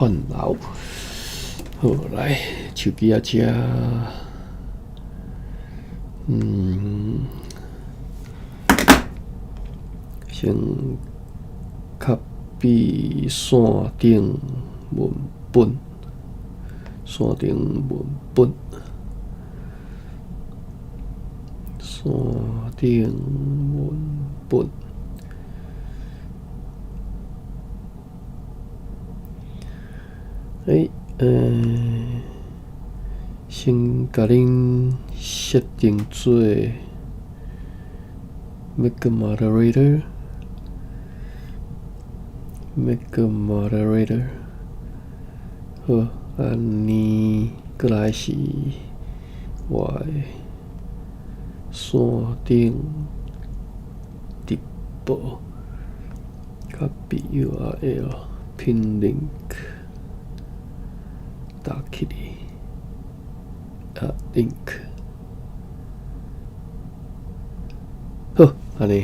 串流。好，來，手機仔遮，先 copy 線頂文本，線頂文本，線頂文本。欸，先共恁設定做 make a moderator，make a moderator。好，按呢，閣來是我的線頂直播，copy URL，pin link。打起來，啊，link，好，按呢。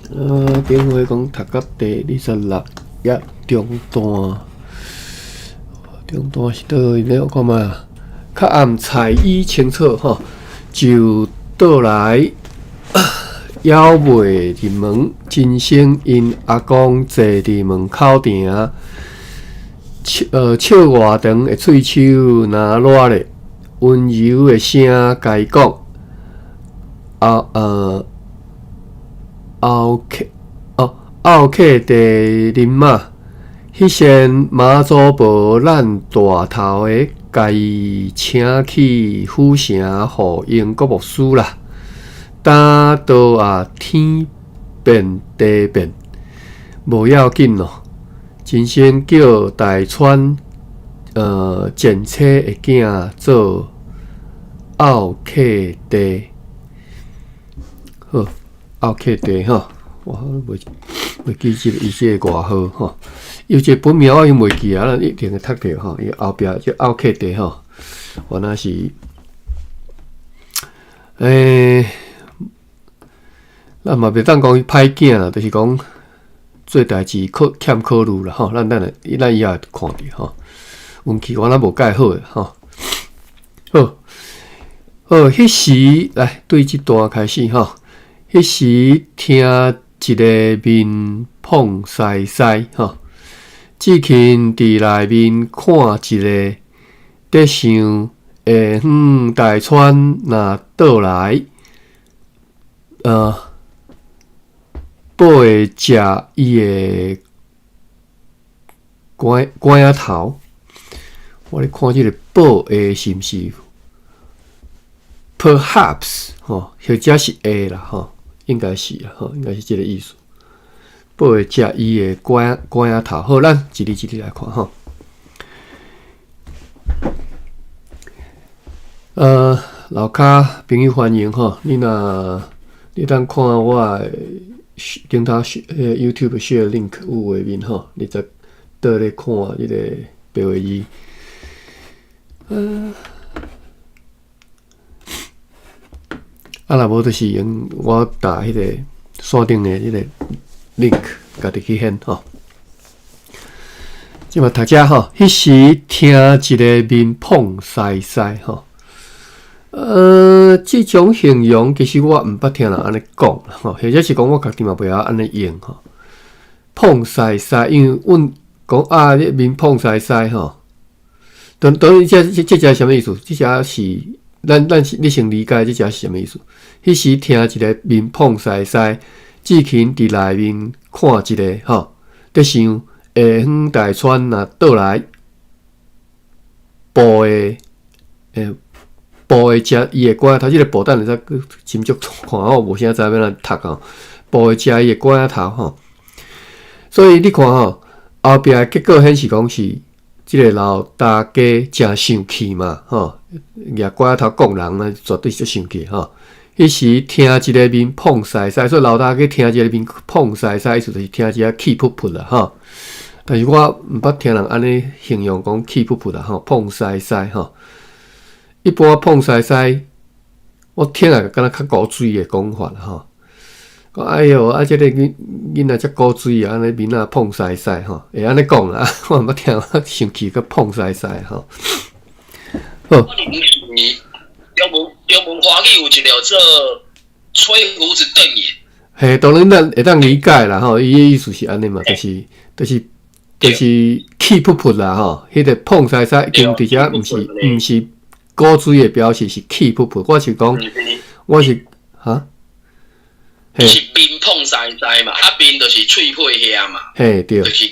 啊，頂回講讀到第二十六頁中段，中段是佗位咧？我看覓啊，較暗菜已清楚吼，就倒來。猶未入門，真生𪜶阿公坐佇門口埕，笑笑偌長的喙鬚若熱咧，溫柔的聲共伊講，後客哦，後客地恁媽，彼先媽祖婆咱大頭的，共伊請去府城予英國牧師啦。今倒啊天變地變，無要緊咯。真生叫大川前妻的囝做後客弟，好，後客弟吼，我袂記這個伊這個外號吼，伊這個本名我已經袂記啊，咱一定會讀著吼。伊後壁這後客弟吼，原來是咱嘛袂當講伊歹囝啦，就是講做代誌考欠考慮啦吼。咱等下，咱以後會看著吼。運氣我若無蓋好的吼。好，好，彼時來對這段開始吼。彼時聽一個面胖西西吼，志勤佇內面看一下，咧想下遠大川若倒來，寶會食伊的拐拐仔頭。我咧看這個寶會是毋是？Perhaps 吼，或者是會啦吼，應該是啦吼，應該是這個意思。寶會食伊的拐拐仔頭。好，咱一字一字來看吼。樓跤朋友歡迎吼，你若你當看我的頂頭 YouTube share link 有畫面吼，你再倒咧看這個白話字。啊，若無就是用我打彼個線頂的彼個 link，家己去現吼。這馬讀遮吼，彼時聽一個面胖西西吼。這種形容其實我毋捌聽人按呢講吼，或者是講我家己嘛袂曉按呢用吼。胖西西，因為阮講啊，你面胖西西吼，當當然這這這隻是啥物意思？這隻是咱咱你先理解這隻是啥物意思？彼時聽一個面胖西西，志勤佇內面看一下吼，咧想下遠大川若倒來，寶會寶會食伊的拐仔頭，這個寶等下再斟酌看，我無啥知欲按怎讀吼。寶會食伊的拐仔頭吼，所以你看吼，後壁的結果顯示講是這個老大家誠生氣嘛吼，舉拐仔頭摃人啊，絕對是足生氣吼。彼時聽一個面胖西西，所以老大家聽一個面胖西西，意思就是聽一個氣噗噗啦吼。但是我毋捌聽人按呢形容講氣噗噗啦吼，胖西西吼。一般胖西西，我聽來敢若較古錐的講法吼。講哎喲，啊，這个囡仔遮古錐啊，按呢面仔膨西西吼，會按呢講啦，我毋捌聽，我生氣閣膨西西吼。好，可能是中文華語有一個叫做吹鬍子瞪眼。嘿，當然咱會當理解啦吼，伊的意思是按呢嘛，就是氣噗噗啦吼，彼個膨西西已經佇遮毋是古錐的表示，是氣噗噗。我是講，我是哈，是面膨西西嘛，啊面就是喙皮遐嘛，嘿對，就是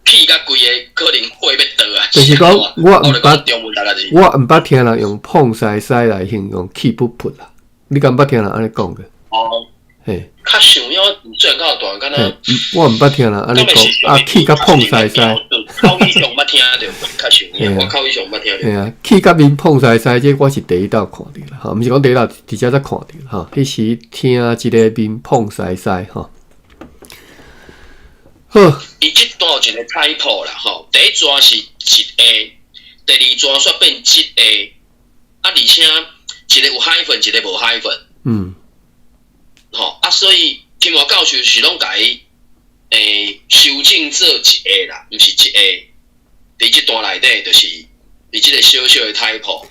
氣甲規个可能火欲倒啊。就是講我毋捌，我毋捌聽人用膨西西來形容氣噗噗啦。你敢捌聽人按呢講過？哦。嘿，較像要轉較大，敢若我毋捌聽人按呢講，啊氣甲膨西西。口語上捌聽著，較像，我口語上捌聽著。嘿啊，氣甲面膨西西，這我是第一道看著啦，吼，毋是講第一道，佇遮才看著吼。彼時聽一个面膨西西吼。好，伊這段有一个 typo 啦，吼，第一段是一个，第二段煞變一个，啊，而且一个有 hyphen，一个無 hyphen。吼啊，所以金華教授是攏共伊修正做一个啦，毋是一个。佇這段內底就是伊這个小小的 typo。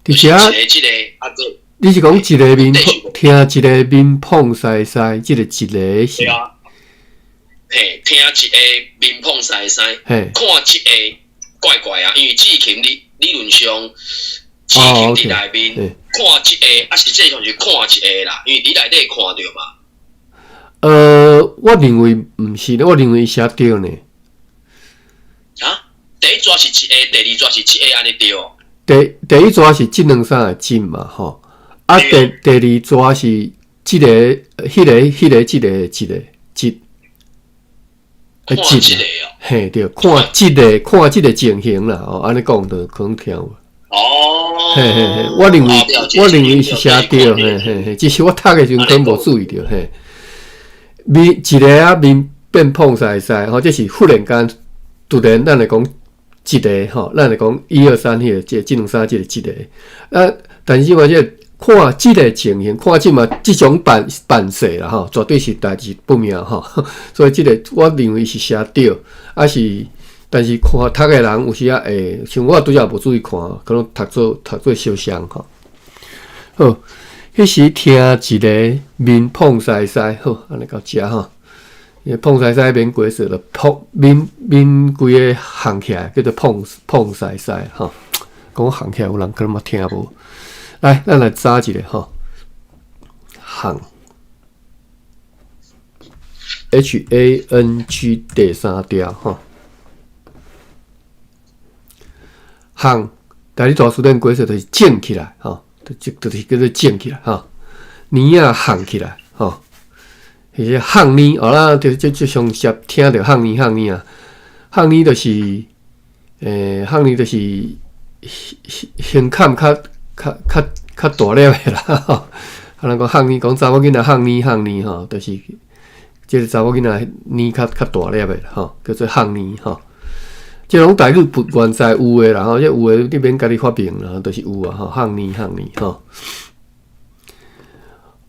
佇遮，這个啊，閣你是講一个面聽一个面膨西西，這個一个是？對啊。嘿，聽一个面膨西西，看一个怪怪啊，因為志勤理論上，志勤佇內面看一个，啊實際上是看一个啦，因為佇內底看著嘛。我認為毋是，我認為寫對呢。啊？第一逝是一个，第二逝是一个，按呢對？第一逝是這兩三个這嘛，吼。啊，第二逝是這个、彼个、彼个、這个、這个、這。看這个哦。嘿，對，看這个，看這个情形啦，哦，按呢講就可能聽有。哦。嘿嘿嘿，我認為是寫對，嘿嘿嘿，只是我讀的時陣可能無注意著，嘿。面一个啊面變膨西西，吼，這是忽然間突然，咱來講一个吼，咱來講一二三，彼个這這兩三這個一个，啊，但是嘛，這個看這个情形，看這嘛這種辦勢啦，吼，絕對是代誌不妙吼，所以這个我認為是寫對，啊是，但是看讀的人有時仔會，像我拄才無注意看，可能讀做相像吼。好，彼時聽一个面膨西西，好，按呢到遮吼。伊膨西西免解釋了，膨面面規个烘起來，叫做膨西西吼。講烘起來有人可能嘛聽無。來，咱來查一下吼。烘 HANG 第三調吼。烘，台語大辭典解釋就是種起來吼，就是叫做種起來吼。年仔烘起來吼。彼個烘年哦啦，就上常聽著烘年烘年啊，烘年就是，烘年就是胸坎較大粒的啦。啊，人講烘年，講查某囡仔烘年烘年吼，就是這个查某囡仔年較大粒的吼，叫做烘年吼。這攏台語不原在有的啦吼，這有的你免家己發明啦，就是有啊吼，烘年烘年吼。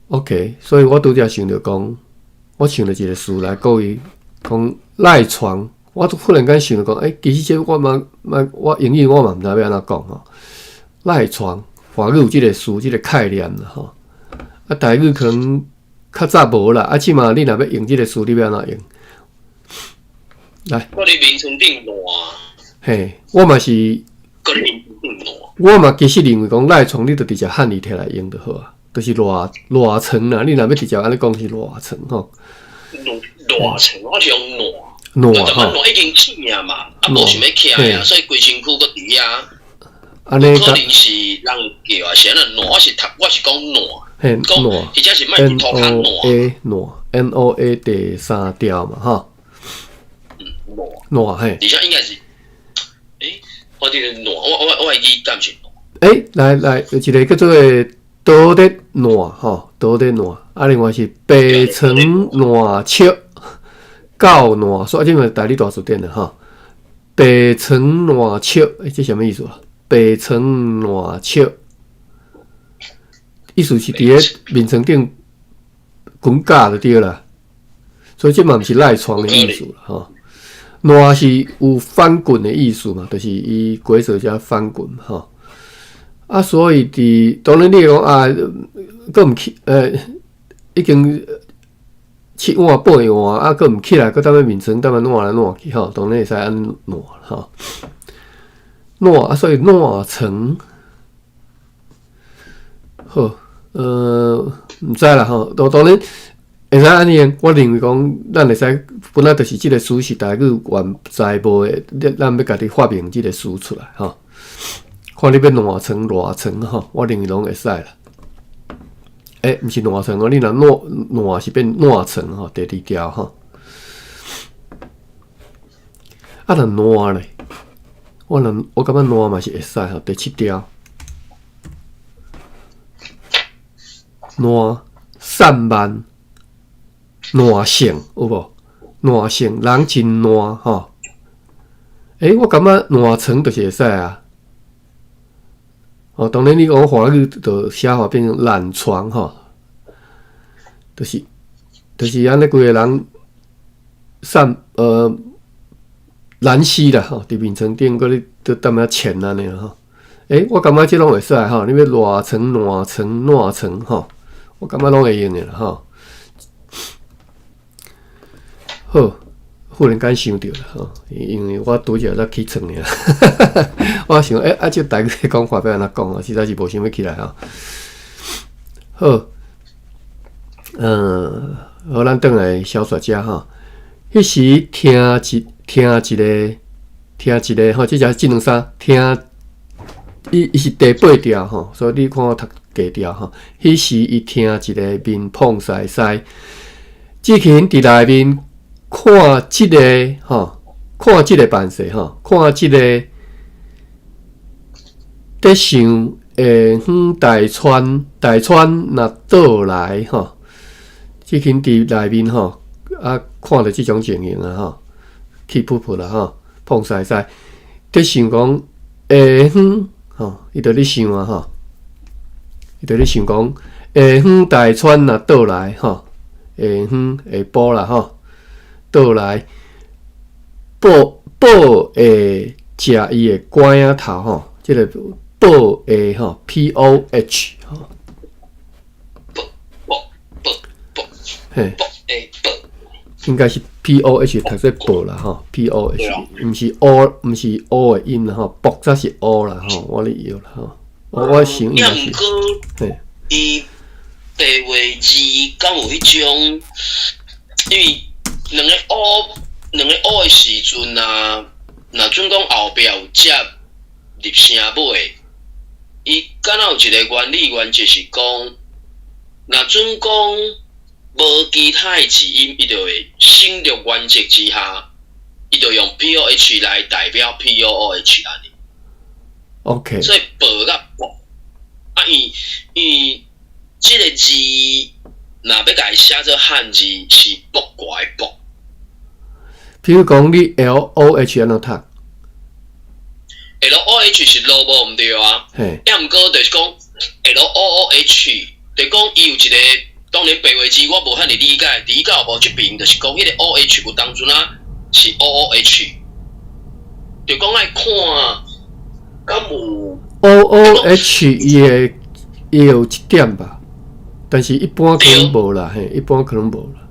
OK，所以我拄才想著講，我想著一个詞來故意講賴床，我忽然間想著講，欸，其實這我嘛嘛，我英語我嘛毋知欲按怎講吼。賴床，華語有這个詞，這个概念啦吼。啊，台語可能較早無啦，啊，這馬你若欲用這个詞，你欲按怎用？來，閣佇眠床頂賴。嘿，我嘛是，閣佇眠床頂賴。我嘛其實認為講賴床，你就直接漢字摕來用就好啊，就是賴賴床啦。你若欲直接按呢講是賴床吼。賴床，我是用賴。賴吼。賴已經醒啊嘛，啊無想欲起來啊，所以規身軀閣佇遐。按呢可能是人叫啊，是按怎賴？我是讀，我是講賴。嘿，賴。或者是莫佇塗跤 N O A 賴，N O A 第三調嘛，吼。賴嘿，而且應該是，欸，我佇咧賴，我會記敢是賴。欸，來來，有一个叫做倒咧賴吼，倒咧賴，啊，另外是白床爛笑，狗爛，所以這嘛台語大辭典啦吼。白床爛笑，欸，這啥物意思啊？白床爛笑，意思是佇咧眠床頂滾架就對啦。所以這嘛毋是賴床的意思啦，吼。爛是有翻滾的意思嘛，就是伊鬼手遮翻滾吼。啊，所以佇當然你會講啊，閣毋起，已經七碗八碗啊，閣毋起來，閣踮咧眠床踮咧爛來爛去吼，當然會使按呢爛吼。爛啊，所以爛床好，毋知啦吼，當當然會使按呢用，我認為講，咱會使本來就是這个詞是台語原在無的，咱欲家己發明這个詞出來吼。看你欲爛床賴床吼，我認為攏會使啦。欸，毋是爛床哦，你若爛爛是變爛床吼，第二條吼。啊，若爛咧，我若我感覺爛嘛是會使吼，第七條。爛散漫，爛性有無？爛性人真爛吼。欸，我感覺爛床就是會使啊。哦，當然你講華語就寫法變成懶床吼，就是按呢規个人散懶死啦吼，佇眠床頂閣咧佇踮遐潛按呢吼。欸，我感覺這攏會使吼，你欲賴床、爛床、爛床吼，我感覺攏會用的啦吼。好，忽然間想著啦吼，因為我拄才才起床爾，我想欸，啊，這台語講話欲按怎講啊？實在是無想欲起來吼。好，好，咱轉來小說遮吼。彼時聽一個，聽一個吼，這只這兩三聽，伊伊是第八調吼，所以你看我讀過調吼。彼時伊聽一个面膨西西，志勤佇內面看這个吼，看這个辦勢吼，看這个佇想下遠大川，大川若倒來吼，志勤佇內面吼，啊，看著這種情形啊吼，氣噗噗啦吼，膨西西，佇想講下遠吼，伊就咧想啊吼，伊就咧想講下遠大川若倒來吼，下遠下晡啦吼，倒來報報會食伊的拐仔頭吼，這个報會吼，P O H 吼，報報報報，嘿，報會報，應該是 P O H 讀做報啦吼，P O H，毋是 O，毋是 O 的音啦吼，卜才是 O 啦吼，我咧搖啦吼，我想應該是，嘿，伊白話字敢有彼種？因為兩个 O，兩个 O 的時陣啊，若準講後壁有接入聲尾，伊敢若有一个原理原則是講，若準講無其他的字音，伊就會省略原則之下，伊就用 P O H 來代表 P O O H 按呢。 OK。所以報佮卜，啊，伊伊這个字若欲共伊寫做漢字是卜卦的卜。比如講你 L O H 按怎讀？L O H 是路無毋對啊。嘿。抑毋過就是講 L O O H，就講伊有一个，當然白話字我無遐爾理解，理解無這邊就是講彼个 O H 有當陣啊是 O O H，就講愛看敢有 O O H 伊會伊有一點吧，但是一般可能無啦，嘿，一般可能無啦。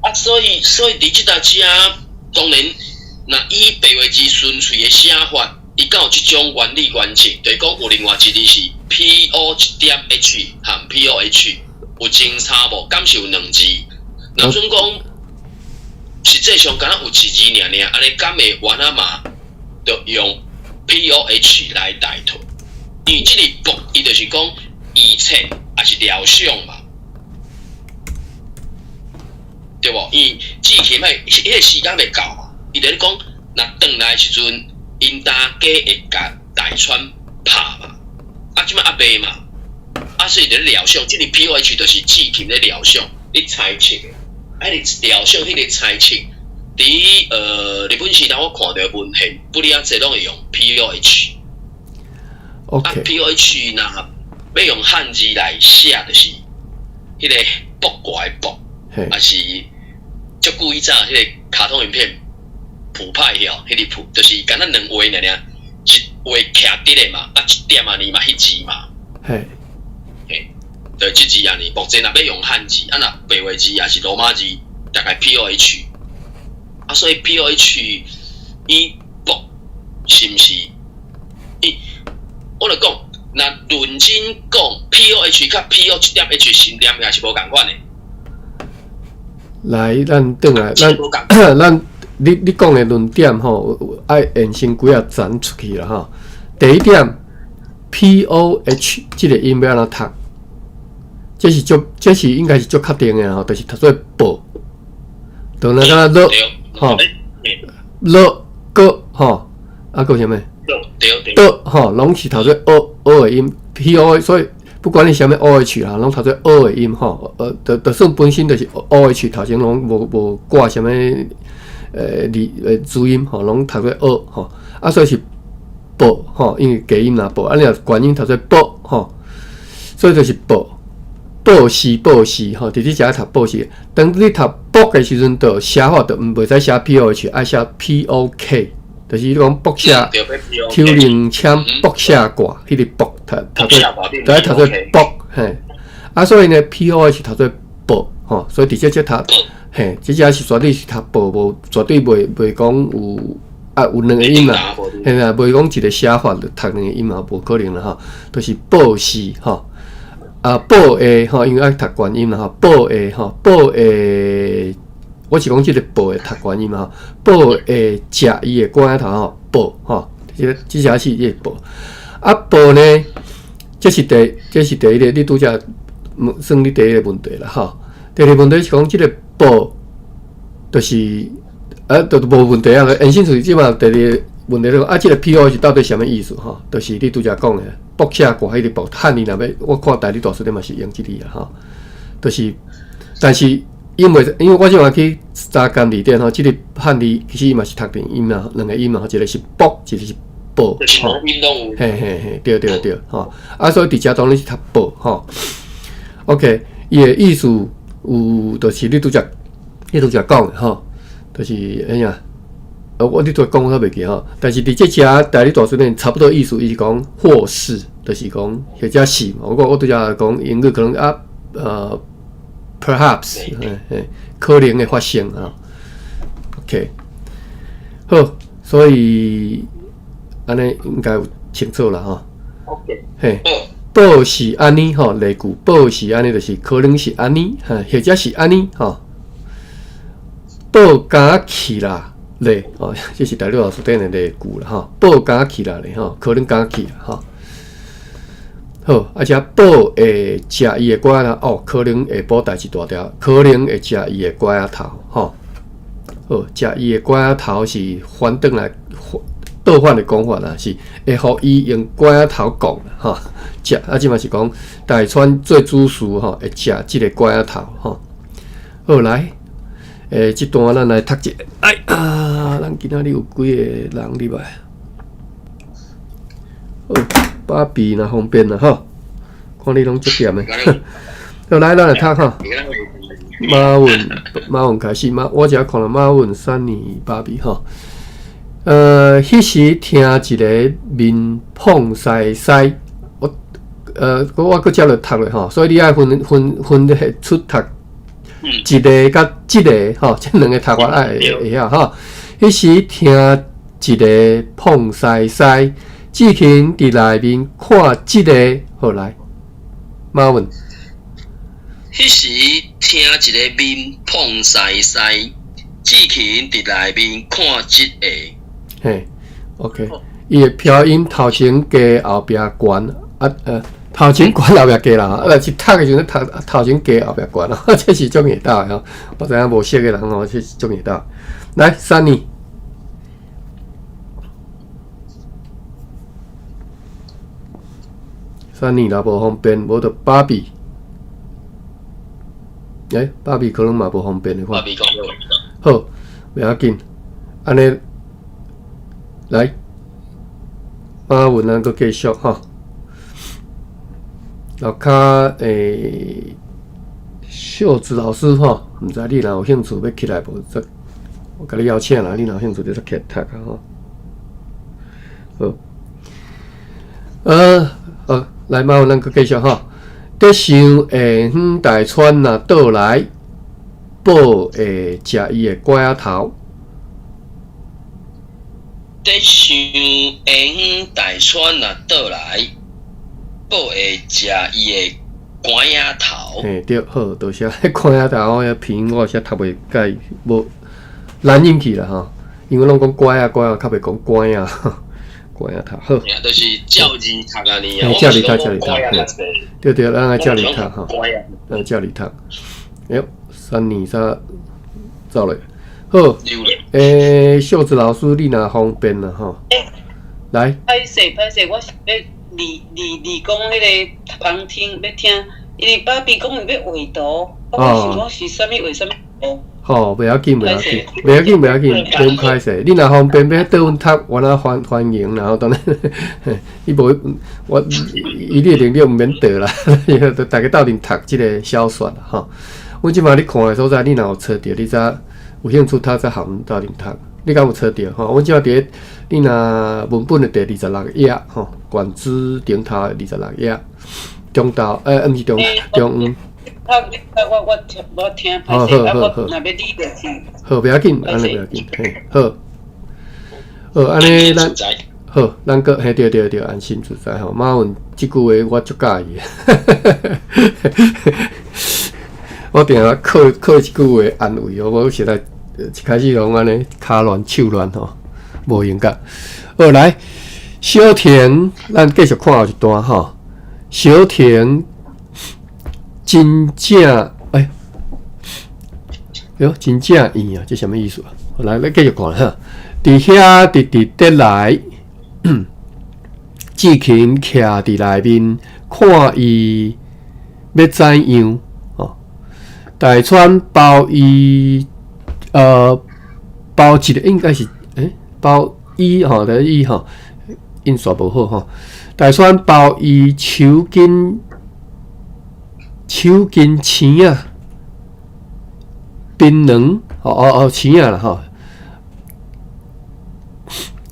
啊，所以佇這搭遮，當然，若以白話字純粹的寫法，伊敢有這種原理原則，就是講有另外一字是 P O 一點 H 和 P O H 有真差無？敢是有兩字？若準講實際上敢若有一字爾爾，按呢敢會原啊嘛？就用 P O H 來代替，因為這个卜，伊就是講預測抑是料想嘛，對無？因為志勤彼个時間未到嘛，伊就咧講，若轉來的時陣，𪜶大家會共大川拍嘛，啊，這擺猶未嘛，啊，所以佇咧料想，這个 P O H 就是志勤咧料想，咧猜測的，啊，咧料想彼个猜測，佇日本時代我看著文獻，不哩啊濟攏會用 P O H。 OK。啊，P O H 若欲用漢字來寫，就是彼个。卜卦的卜，抑是足久以前彼个卡通影片普派晓，彼个普就是敢若两画爾爾，一畫徛直的嘛，啊一點按呢嘛，彼字嘛。嘿，對，這字按呢，目前若欲用漢字，啊若白話字抑是羅馬字，大概 POH，啊所以 POH 伊卜是毋是？伊我著講，若認真講，POH 佮 PO 一點 H 是念起來是無仝款的。來，咱轉來，咱咱你講的論點吼，愛延伸幾仔層出去啦吼。第一點，POH 這個音欲按怎讀？這是足，這是應該是足確定的吼，就是讀做報，就那個樂吼，樂閣吼，啊閣啥物？的吼，攏是讀做 O O 的音，PO，所以不管你啥物 OH 啦，攏讀做 O 的音吼，就算本身就是 OH 頭前攏無掛啥物字子音吼，攏讀做 O 吼，啊所以是報吼，因為低音若報，啊你若懸音讀做報吼，所以就是報報時報時吼，佇這遮讀報時，當你讀卜的時陣，就寫法就毋袂使寫 POH，愛寫 POK。就是你講卜寫抽靈籤卜寫卦，彼個卜讀讀做，就讀做卜嘿。啊，所以呢，POH 讀做報吼，所以佇這這讀嘿，這遮是絕對是讀報，無絕對袂講有啊有兩個音啦，嘿啦，袂講一個寫法就讀兩個音嘛，無可能啦吼，就是報時吼，啊報會吼，因為愛讀懸音啦吼，報會吼，報會。我是講這個報會讀懸音嘛吼，報會食伊的罐仔頭吼，報吼，這這遮是這個報。啊報呢，這是第一個，你拄才問算你第一個問題啦吼。第二個問題是講這個報，就是啊，就無問題啊。延伸出去這嘛，第二個問題就講啊，這個 PO 是到底啥物意思吼？就是你拄才講的，卜寫卦彼個卜，漢字若欲，我看台語大辭典嘛是用這個啊吼。就是，但是。因為我這擺去查簡字典吼，這個漢字其實嘛是讀兩音啊，兩個音嘛，一個是卜，一個是報，吼。嘿嘿嘿，對對對，吼。啊，所以佇遮當然是讀報，吼。OK，伊的意思有，就是你拄才講的吼，就是哎呀，我你拄才講我袂記吼，但是佇這遮台語大辭典差不多意思，伊是講或是，就是講或者是嘛。我拄才講英語可能啊，perhaps，嘿嘿，可能會發生啊。OK，好，所以按呢應該有清楚啦吼。 OK，嘿，報是按呢吼，例句報是按呢，就是可能是按呢，或者是按呢吼。報敢去啦咧，哦，這是台語老師典的例句啦吼。報敢去啦咧吼，可能敢去啦吼。好，啊，遮報會食伊的罐仔頭，哦，可能下晡代誌大條，可能會食伊的罐仔頭，吼。好，食伊的罐仔頭是反轉來倒反的講法啦，是會予伊用罐仔頭講，吼。食啊，這嘛是講大川做主事吼，會食這個罐仔頭，吼。好來，這段咱來讀一下，哎啊，咱今仔日有幾個人入來？好。芭比若方便啦吼，看你攏足恬的。好來，咱來讀吼。馬文，馬文開始，馬我遮看了馬文三年芭比吼。彼時聽一个面膨西西，我閣接落讀咧吼，所以你愛分出讀一个佮這个吼，這兩个讀法愛會曉吼。彼時聽一个膨西西。志勤佇內面看這个，好來，馬文。彼時聽一个面膨西西，志勤佇內面看這个。嘿，OK，伊的飄音頭前加後壁懸，啊頭前懸後壁加啦，啊，是讀的時陣讀頭前加後壁懸啊，這是足硬鬥的吼。我知影無識的人吼，這是足硬鬥。來，三年。三年若無方便，無就芭比。芭比可能嘛無方便的話。好，袂要緊，按呢來，馬文咱閣繼續吼。樓跤秀子老師吼，毋知你若有興趣欲起來無？則我共你邀請啦，你若有興趣，你則起來讀啊吼。好，好，來，麻煩咱閣繼續吼。得想下遠大川若倒來，寶會食伊的拐仔頭。得想下遠大川若倒來，寶會食伊的拐仔頭。嘿，對，好，多謝。拐仔頭，我拼音我寫讀袂解，無難音去啦吼。因為攏講拐仔拐仔，較袂講拐仔，拐仔頭。好。就是照字讀按呢啊。照字讀，照字讀。對對，咱愛照字讀吼。咱照字讀。哎喲，三年煞走咧。好。秀子老師，你若方便啦吼。來。歹勢歹勢，我是欲你講彼个旁聽欲聽，因為爸比講伊欲畫圖，我想講是啥物畫啥物圖。好，袂要緊，袂要緊，袂要緊，袂要緊，免歹勢。你若方便欲綴阮讀，我若歡迎，然後當然，伊無我以你的能力毋免綴啦，大家鬥陣讀這个小說啦吼。阮這馬你看的所在，你若有揣著，你才有興趣讀，才含阮鬥陣讀。你敢有揣著吼？阮這馬佇咧，你若文本的第26頁吼，卷子頂頭的二十六頁，中晝，毋是中中午。我聽我聽歹勢，啊，我若欲理就是。好，袂要緊，按呢袂要緊，嘿，好，好，按呢咱好，咱閣嘿對對對，安心自在吼。馬雲這句話我足佮意，我定定靠靠這句話安慰我，我實在一開始攏按呢跤亂手亂吼，無閒甲。好，來，小婷，咱繼續看後一段吼。小婷真正哎，喲，真正圓啊，這啥物意思啊？來，咱繼續看哈。佇遐直直得來，志勤徛佇內面看伊欲怎樣哦。大川包伊，包一个應該是包伊吼，就是伊吼，印刷無好吼。大川包伊手巾，手巾青仔，檳榔，哦哦哦，青仔啦吼。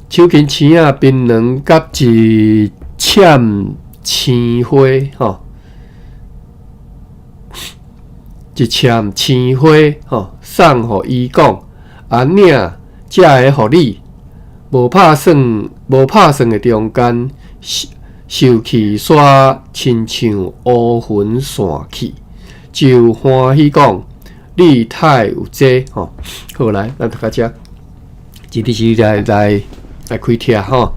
手巾青仔、檳榔佮一攕青花吼，一攕青花吼，送予伊講，阿領這个予你，無拍算，無拍算的中間，受氣煞親像烏雲散去，就歡喜講，你太有這吼。好，來，咱讀到遮，這裡是來開帖吼，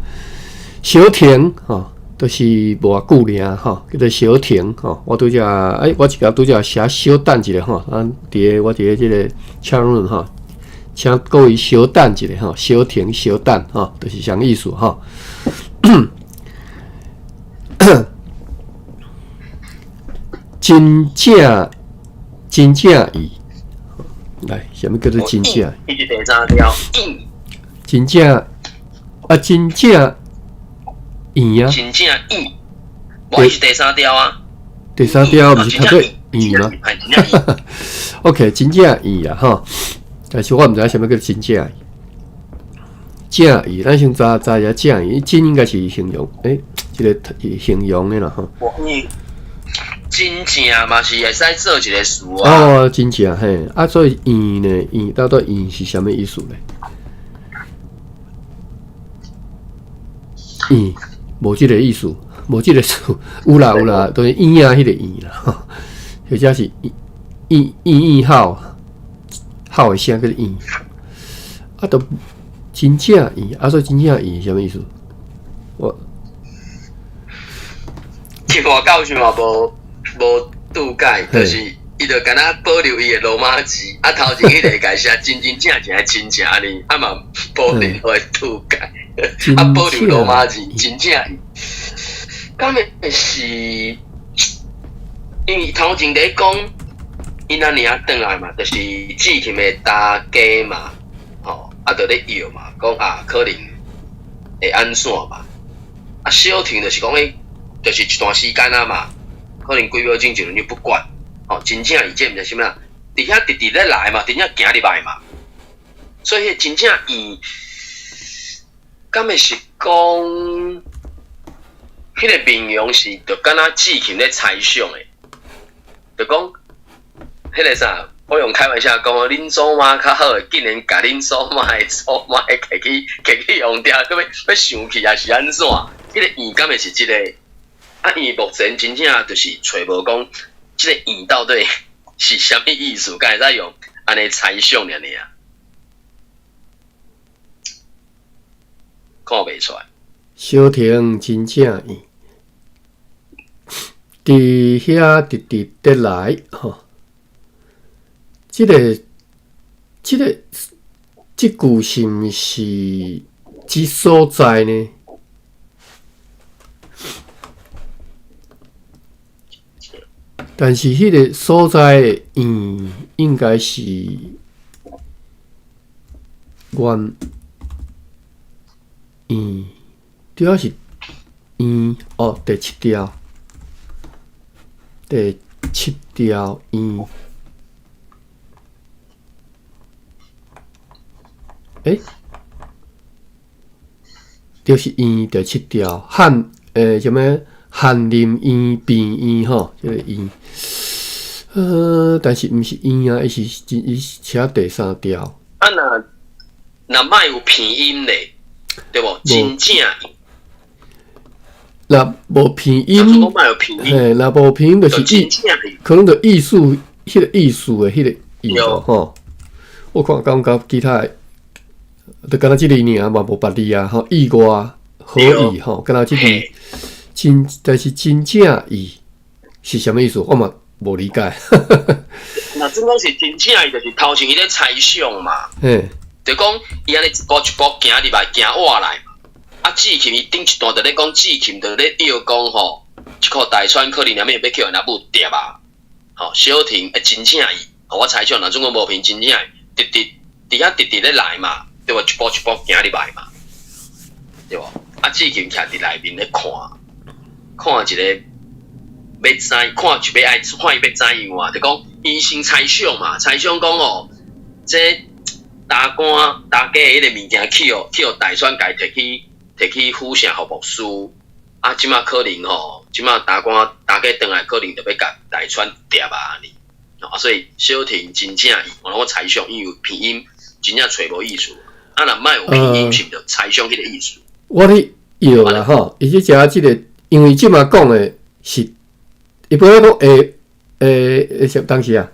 小婷吼，就是無偌久爾吼，叫做小婷吼。我拄則我一個拄則寫小等一下吼，咱佇個我佇个這个 chat room 吼，請各位稍等一下吼，小婷小等吼，就是啥意思吼。真正真正伊，來，啥物叫做真正？伊是第三條。真正啊，真正圓啊！真正圓，無伊是第三調啊。第三調毋是讀做圓嗎？OK，真正圓啊，吼！但是我毋知啥物叫真正圓。正圓，咱先查查一下正圓，真應該是形容，這个形容的啦，吼。真正嘛是會使做一个詞啊。哦，真正嘿，啊，所以圓呢，圓到底圓是啥物意思呢？圓，無這个意思，無這个詞，有啦有啦，就是圓啊，彼个圓啦，或者是圓圓圓吼，吼的聲叫做圓，啊，都真正圓，啊，所以真正圓是啥物意思？我，清華教授嘛無無注解，就是伊就敢若保留伊的羅馬字，啊，頭前彼个共寫真真正正的真正按呢，啊嘛保留的注解。啊，保留羅馬字，真正，敢會是，因為頭前咧講，𪜶阿娘轉來嘛，就是志勤的大家嘛，吼，啊，就咧搖嘛，講啊，可能會按怎嘛，啊，小婷就是講彼，就是一段時間啊嘛，可能幾秒鐘一輪就不管，吼，真正伊這毋知啥物啦，佇遐直直咧來嘛，真正行入來嘛，所以彼真正伊，敢會是講，彼個面容是就敢若志勤咧猜想的，就講，彼個啥，我用開玩笑講，恁祖媽較好，竟然共恁祖媽的祖媽的摕去摕去用掉，閣欲欲生氣抑是按怎？彼個圓敢會是這個？啊，伊目前真正就是揣無講，這個圓到底是啥物意思？敢會使用按呢猜想爾爾，看袂出來。小婷真正圓，佇遐直直得來吼，這个、這个、這句是毋是指所在呢？但是彼个所在的圆应该是圆圆，主要是圆哦，第七条，第七条圆，欸，就是圆第七条汉啥物？翰林院病院吼，这个院，但是毋是院啊，伊是伊写第三条。啊，若若莫有拼音咧，對無？真正。若無拼音，嘿，若無拼音就是意，可能就意思，彼個意思的彼個意吼。我看感覺其他的，就敢若這个爾嘛，無別字啊，吼，意外何以吼，敢若這個。真，但是真正伊是啥物意思？我嘛無理解。若真講是真正伊，就是頭前伊咧猜想嘛。就講伊按呢一步一步行入來，行活來嘛。啊，志勤伊頂一段就咧講，志勤就咧臆講吼，這箍大川可能連欲去予𪜶母疊啊。吼，小婷欸，真正伊，我猜想若總講無憑真正伊，直直佇遐直直咧來嘛，對無？一步一步行入來嘛，對無？啊，志勤徛佇內面咧看。看一個欲知，看就欲愛看伊欲怎樣啊？就講伊先猜想嘛，猜想講哦，這大官大家彼個物件去予去予大川共提去提去府城予牧師啊，這馬可能吼，這馬大官大家轉來可能就欲共大川疊啊呢。啊，所以小婷真正伊，我攏猜想，因為拼音真正揣無意思，啊，若莫有拼音，是毋著猜想彼個意思？我咧臆啦吼，伊這只這個。因為這馬講的是，伊本來講下下下當時啊，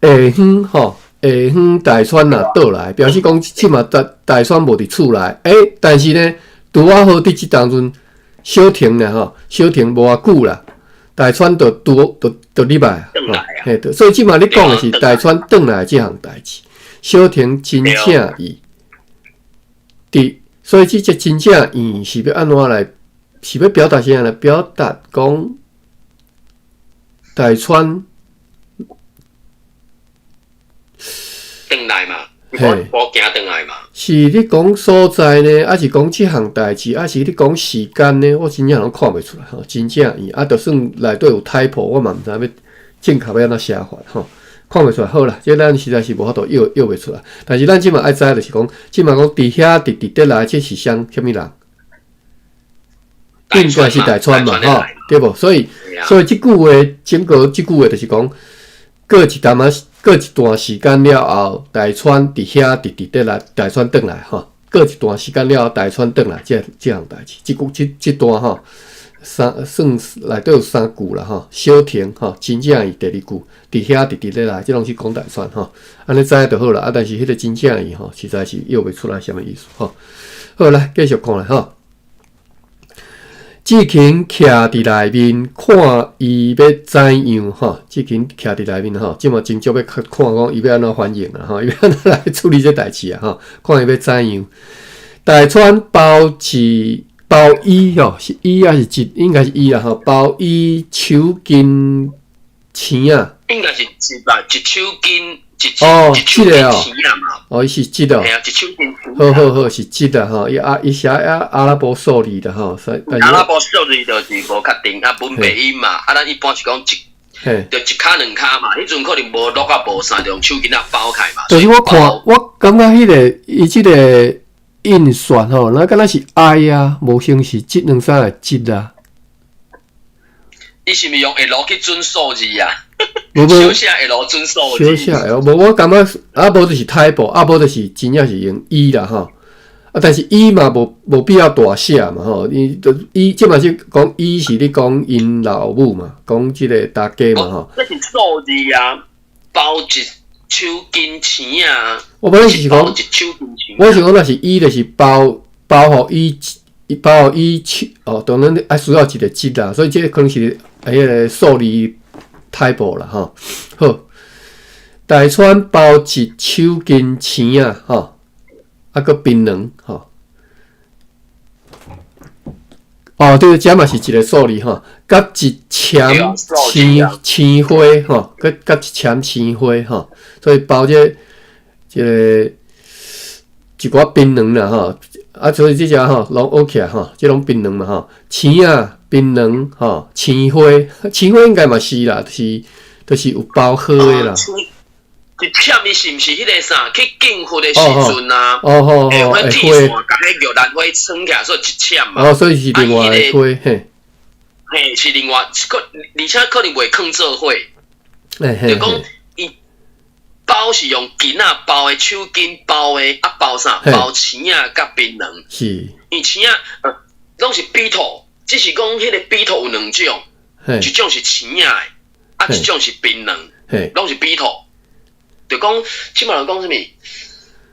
下昏吼，下昏大川若倒來，表示講這馬大大川無佇厝內，欸，但是呢，拄仔好佇這當陣小停啦吼，小停無偌久啦，大川就拄就就入來，嘿，所以這馬你講的是大川轉來這項代誌，小婷真正伊佇，所以這隻真正伊是欲按怎來？是欲表達啥呢？表達講大川轉來嘛，嘿，我行轉來嘛。是你講所在呢，抑是講這項代誌，抑是你講時間呢？我真正攏看袂出來吼，真正伊啊，就算內底有 typo，我嘛毋知欲正確欲按怎寫法吼，看袂出來。好啦，這咱實在是無法度臆臆袂出來。但是咱這馬愛知就是講，這馬講佇遐直直得來，這是啥啥物人？應該是大川嘛，吼，對無？所以，所以這句話，整個這句話就是講，過一淡仔，過一段時間了後，大川佇遐直直得來，大川轉來，吼，過一段時間了後，大川轉來，這這項代誌，這句這這段吼，三算內底有三句啦，吼，小婷吼，真正伊第二句，佇遐直直得來，這攏是講大川吼，按呢知影就好啦。啊，但是彼個真正伊吼，實在是臆袂出來啥物意思吼。好，來繼續看啦，吼。志勤徛佇內面看伊欲怎樣吼，志勤徛佇內面吼，這馬真足欲看講伊欲按怎反應啊吼，伊欲按怎來處理這代誌啊吼，看伊欲怎樣。大川包一包伊吼，是伊抑是一？應該是伊啦吼，包伊手巾青仔。應該是一吧，一手巾。哦，這个哦，哦，伊是這个，好好好，是這个吼，伊啊，伊寫阿阿拉伯數字的吼，所以阿拉伯數字就是無確定啊，文白音嘛，啊，咱一般是講一，就一跤兩跤嘛。彼陣可能無落啊無啥，就用手巾仔包開嘛。就是我看，我感覺彼個伊這個印刷吼，那敢若是 I 啊，無像是這兩三個這啊。伊是毋是用 L 去準數字啊？無無小寫 L 準數字。小寫 L，無我感覺啊，無就是 typo，啊無就是真正是用 E 啦吼。啊，但是 E 嘛無必要大寫嘛吼，伊就 E 這嘛是講 E 是咧講𪜶老母嘛，講這個大家嘛吼。這是數字啊，包一手巾錢啊。我本來是講，一手巾錢。我是講若是 E 就是包包予伊，包予伊手哦，當然愛需要一個這啦，所以這個可能是彼個數字 typo 啦吼。好，大川包一手巾錢啊，吼。啊，閣檳榔吼，哦，對，這嘛是一個數字吼，佮一簽青青花吼，閣佮一簽青花吼，所以包這這個一寡檳榔啦吼，啊，所以這隻吼攏學起來吼，這攏檳榔嘛吼，青仔檳榔吼，青花，青花應該嘛是啦，就是就是有包好的啦。一簽伊是毋是彼個啥？去敬佛的時陣啊，會用彼鐵線共彼玉蘭花穿起來，所以一簽嘛。哦，所以是另外的花，嘿。嘿，是另外，可而且可能袂囥做伙。就講伊包是用巾仔包的，手巾包的，啊包啥？包青仔佮檳榔。是。因為青仔，攏是比托，只是講彼個比托有兩種，一種是青仔的，啊一種是檳榔，攏是比托。就講，這擺人講啥物？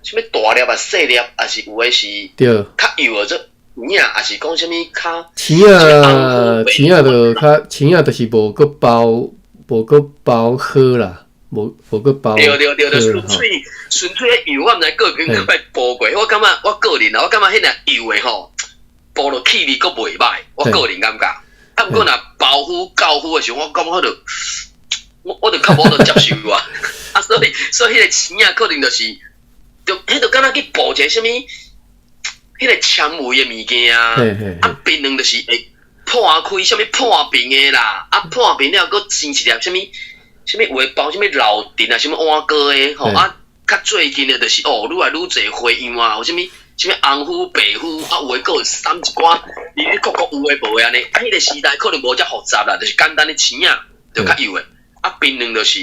啥物大粒啊、細粒，抑是有的是較幼的做青仔，抑是講啥物較青仔，青仔就較青仔，就是無閣包，無閣包好啦，無無閣包。對對對，就純粹純粹的油，我毋知個人閣捌煲過。我感覺我個人啊，我感覺彼個油的吼，煲落氣味閣袂歹。我個人感覺，啊，毋過若包麩、厚麩的時陣，我感覺就我就較無法度接受啊。啊，所以所以彼個青仔可能就是，就彼就敢若去補一個啥物，彼個纖維的物件啊，啊，檳榔就是會破開啥物破冰的啦，啊破冰了閣煎一粒啥物，啥物有的包啥物老陳啊，啥物碗糕的吼，啊，較最近的就是哦，愈來愈濟花樣啊，有啥物啥物紅麩白麩，啊有的閣有摠一寡，里里扣扣有的無的按呢，啊彼個時代可能無遮複雜啦，就是簡單的青仔就較幼的，啊檳榔就是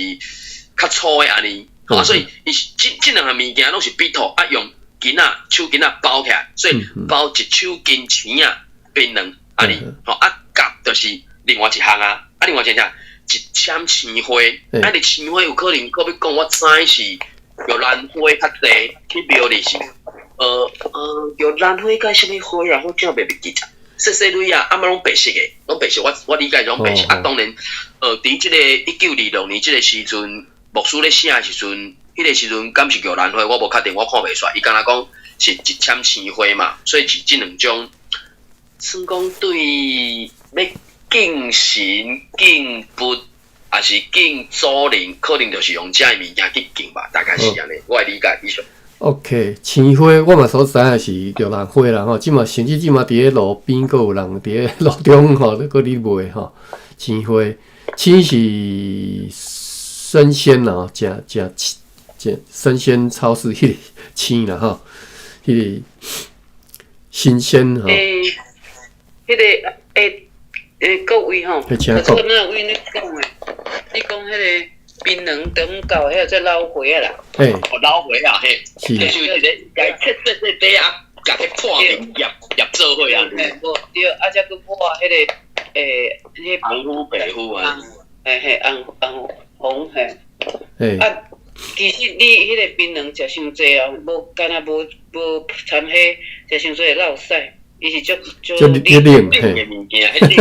較粗的按呢，啊，所以伊是這這兩項物件攏是比托啊，用巾仔手巾仔包起來，所以包一手巾青仔檳榔按呢，吼啊夾就是另外一項啊，啊另外一項一簽青花，啊你青花有可能閣欲講，我知是玉蘭花較濟，去廟裡是，玉蘭花佮啥物花啊？我真袂記得。細細蕊啊，啊嘛攏白色的，攏白色。我我理解攏白色。啊，當然，佇這个1926年這个時陣，牧師咧寫的時陣，彼個時陣敢是玉蘭花，我無確定，我看袂出來。伊敢若講是一簽青花嘛，所以是這兩種，算講對欲敬神、敬佛，抑是敬祖靈，可能就是用這个物件去敬吧，大概是按呢，我的理解以上。 OK，青花我嘛所知影是玉蘭花啦吼，這馬甚至這馬佇咧路邊閣有人佇咧路中吼，閣咧賣吼。青花，青是生鮮啦吼，食食食生鮮超市彼個青啦吼，彼個新鮮吼。欸，彼個欸欸，各位吼，請講。頭拄仔位你講的，你講彼個。檳榔長到遐做老花啊啦，嘿，老花啊，嘿，是，就是一个共切細細塊啊，共彼破面醃醃做伙啊，嘿，無對，啊，才閣抹彼個欸，彼紅麩白麩啊，嘿嘿，紅紅紅嘿，嘿，啊，其實你彼個檳榔食傷濟哦，無敢若無無摻彼食傷濟會落屎，伊是足足冷冷的物件，彼冷的，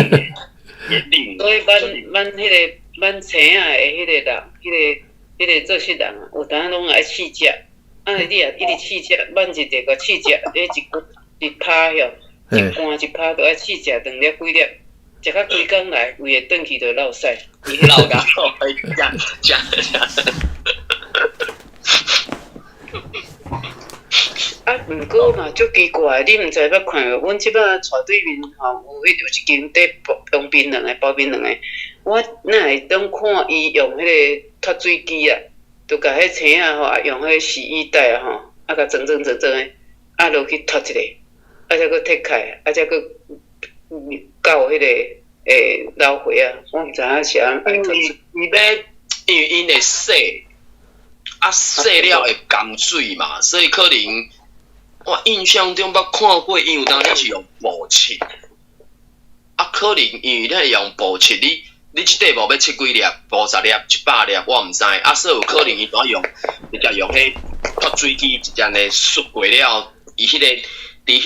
冷。所以咱咱彼個。咱青仔的彼個人，彼個彼個做事人啊，有當攏愛試食，啊你若一直試食，萬一就共試食，彼一罐一拋遐，一罐一拋都愛試食兩粒幾粒，食甲規工來，胃會轉去就落屎。落甲食食食。啊，毋過嘛，足奇怪，你毋知捌看無？阮這擺斜對面吼，有彼有一間佇包檳榔的，包檳榔的。我哪會當看伊用彼個脫水機啊，就共彼青仔吼，啊用彼個洗衣袋啊吼，啊共裝裝裝裝的，啊落去脫一下，啊才閣撤開，啊才閣到彼個老歲仔，我毋知影是按愛脫水。伊欲因為𪜶會洗，啊洗了會含水嘛，所以可能我印象中捌看過，𪜶有當時是用布切，啊可能因為你會用布切，你這塊布欲切幾粒？50粒、100粒，我毋知。啊，所以有可能伊都用直接用彼脫水機直接按呢嗍過了，伊彼個佇彼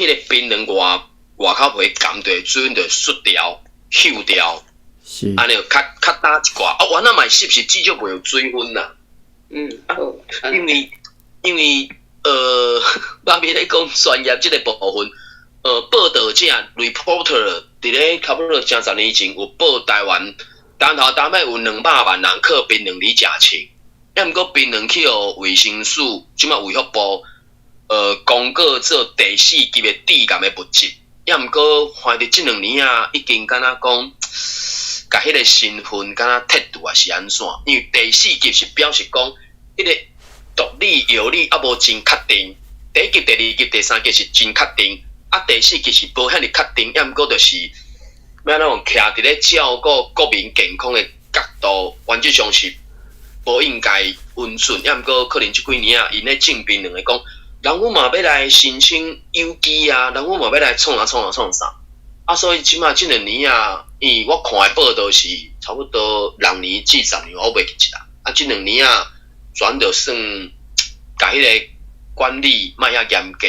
個檳榔外外口皮含著水分就嗍掉、嗅掉，按呢較較焦一寡。啊，原來嘛是是至少袂有水分啦。啊，因為媽咪咧講專業這個部分，報導者 reporter 佇咧差不多成十年前有報台灣，當頭當尾有200萬人靠檳榔佇食穿，抑毋過檳榔去予衛生署，這擺衛福部，公告做第四級的致癌的物質，抑毋過反正這兩年啊，已經敢若講，共彼個身份敢若撤除抑是按怎？因為第四級是表示講，彼個毒理藥理猶無真確定，第一級、第二級、第三級是真確定，啊，第四級是無遐爾確定，抑毋過就是欲按怎講，徛佇咧照顧國民健康的角度，原則上是無應該允准，抑毋過可能這幾年啊，𪜶咧種檳榔的講，人阮嘛欲來申請有機啊，人阮嘛欲來創啥創啥創啥，啊，所以這擺這兩年啊，因為我看的報道是差不多6年至10年，我袂記得啦，啊，這兩年啊，全就算共彼個管理莫遐嚴格，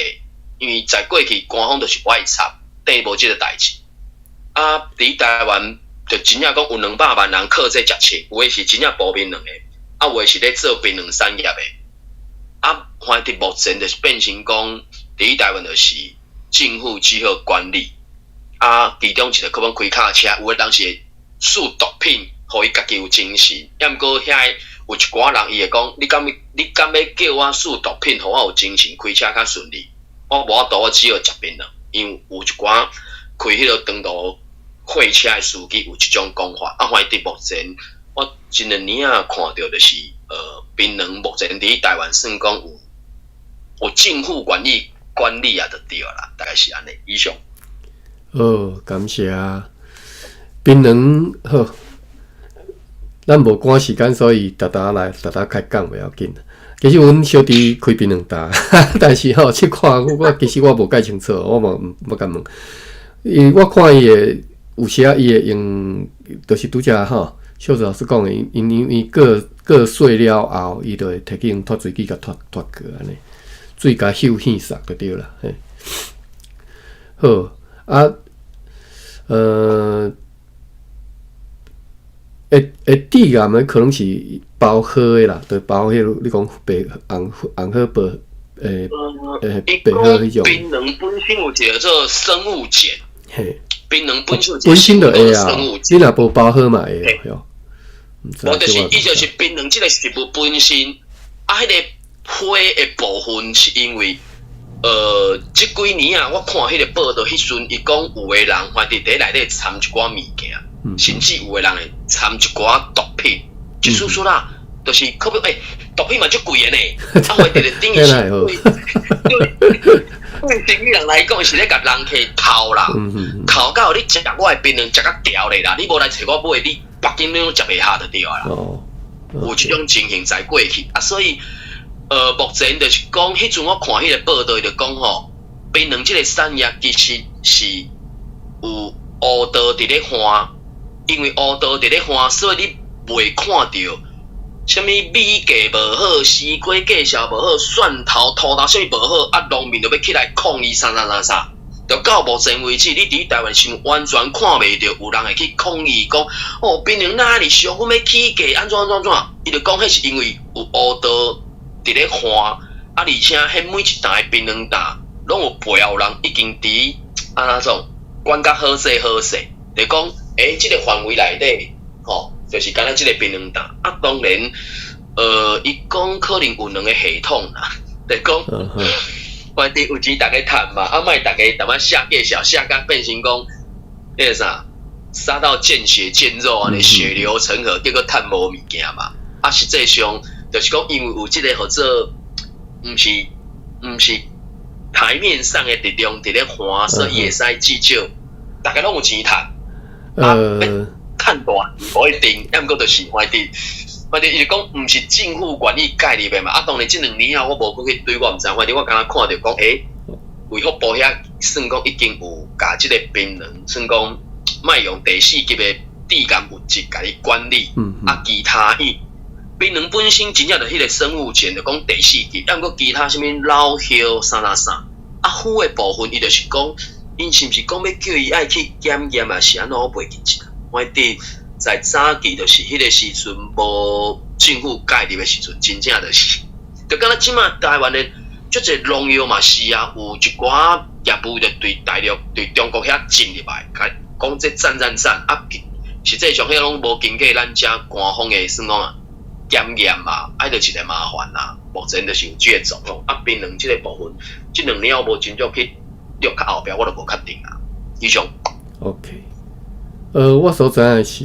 因為在過去官方就是無愛插，等於無這個代誌。啊，佇台灣就真正講有200萬人靠這食穿，有的是真正剝檳榔的，啊，有的是咧做檳榔產業的。啊，反正目前就是變成講，佇台灣就是政府只好管理。啊，其中一個可能開卡車，有的人是會試毒品，予伊家己有精神。抑毋過遐有一寡人，伊會講：你敢欲你敢欲叫我試毒品，予我有精神開車較順利？我無法度，我只好食檳榔。因為有一寡開彼個長途貨車的司機有這種講法。啊，反正目前我這兩年仔看著就是，檳榔目前佇台灣算講有政府願意管理啊，就對啦，大概是按呢。以上。好，感謝啊。檳榔好，咱無趕時間，所以沓沓來，沓沓開講袂要緊。其實阮小弟開檳榔擔，但是吼，這看我其實我無介清楚，我嘛毋敢問。因為我看伊會有時仔伊會用，就是拄才吼，秀子老師講的，因為過細了後，伊就會提去用脫水機共脫脫過按呢，水共嗅稀釋就對啦。嘿，好啊，會致癌的可能是包好的啦，就包彼個你講白紅紅好白，白好彼種。檳榔本身有一個做生物鹼，嘿，檳榔本身本身就會啊，你若無包好嘛會哦。無就是伊就是檳榔這個食物本身，啊，彼個花的部分是因為，這幾年啊，我看彼個報道，彼陣伊講有的人反正佇內底摻一寡物件。甚至有的人會摻一寡毒品，一絲絲啦，就是可不欸，毒品嘛足貴的呢。啊，會直直等於是對生意人來講，是咧共人客剾啦，剾到你食我的檳榔食甲牢咧啦，你無來揣我買，你別間攏食袂下就對啦。有這種情形在過去啊，所以目前就是講，彼陣我看彼個報道就講吼，檳榔這個產業其實是有烏道佇咧換。因為烏道佇咧換，所以你袂看著啥物米價無好，西瓜價數無好，蒜頭、土豆啥物無好，啊，農民就欲起來抗議啥啥啥啥。就到目前為止，你佇台灣是完全看袂著有人會去抗議講，哦，檳榔哪爾俗，阮欲起價，按怎按怎按怎？伊就講彼是因為有烏道佇咧換，啊，而且彼每一擔的檳榔擔，攏有背後人已經佇按怎講管甲好勢好勢，就講。欸，這個範圍內底，吼，就是敢若這個檳榔擔。啊，當然，伊講可能有兩個系統啦，就講，反正有錢逐家趁嘛，啊，莫逐家淡仔寫介紹，寫甲變成講，彼個啥，杀到见血见肉按呢，血流成河，结果趁無物件嘛。啊，實際上就是講，因為有這个號做，毋是台面上的力量佇咧還，所以伊會使至少逐家攏有錢趁。啊，趁大無一定，抑毋過就是反正伊就講，毋是政府願意介入的嘛。啊，當然這2年後我無閣去對，我毋知。反正我敢若看著講，欸，衛福部遐算講已經有共這个檳榔，算講莫用第四級的致癌物質共伊管理。啊，其他伊檳榔本身真正就彼个生物鹼，就講第四級，抑毋過其他啥物老葉啥啥啥，啊，氟的部分，伊就是講，𪜶是毋是講欲叫伊愛去檢驗啊？是按怎我袂記得。反正在早期就是彼个時陣無政府介入的時陣，真正就是，就敢若這馬台灣的足濟農藥嘛是啊，有一寡業務就對大陸、對中國遐進入來，講這讚讚讚啊，實際上彼攏無經過咱遮官方的算講啊檢驗嘛，啊，就一個麻煩啦。目前就是有這个狀況，啊，檳榔這个部分，這兩年我無真正去錄較後壁，我就無確定啊。以上。 OK。我所知影的是，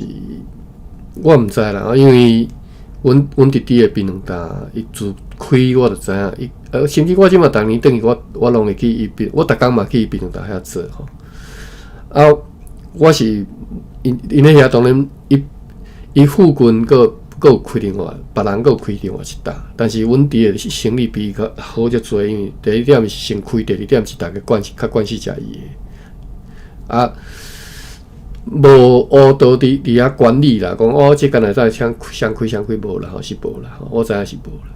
我毋知啦，因為阮弟弟的檳榔摊，伊自開我就知影，伊甚至我這馬逐年轉去，我攏會去伊檳，我逐工嘛去伊檳榔摊遐做吼。啊，我是𪜶𪜶咧遐當然，伊附近閣有開另外，別人閣有開另外一搭，但是阮弟的生意比伊較好足濟，因為第一點是先開，第二點是逐家慣較慣勢食伊的，啊。無烏道佇遐管理啦，講哦，這敢若在啥啥開啥開無啦，吼是無啦，我知影是無啦。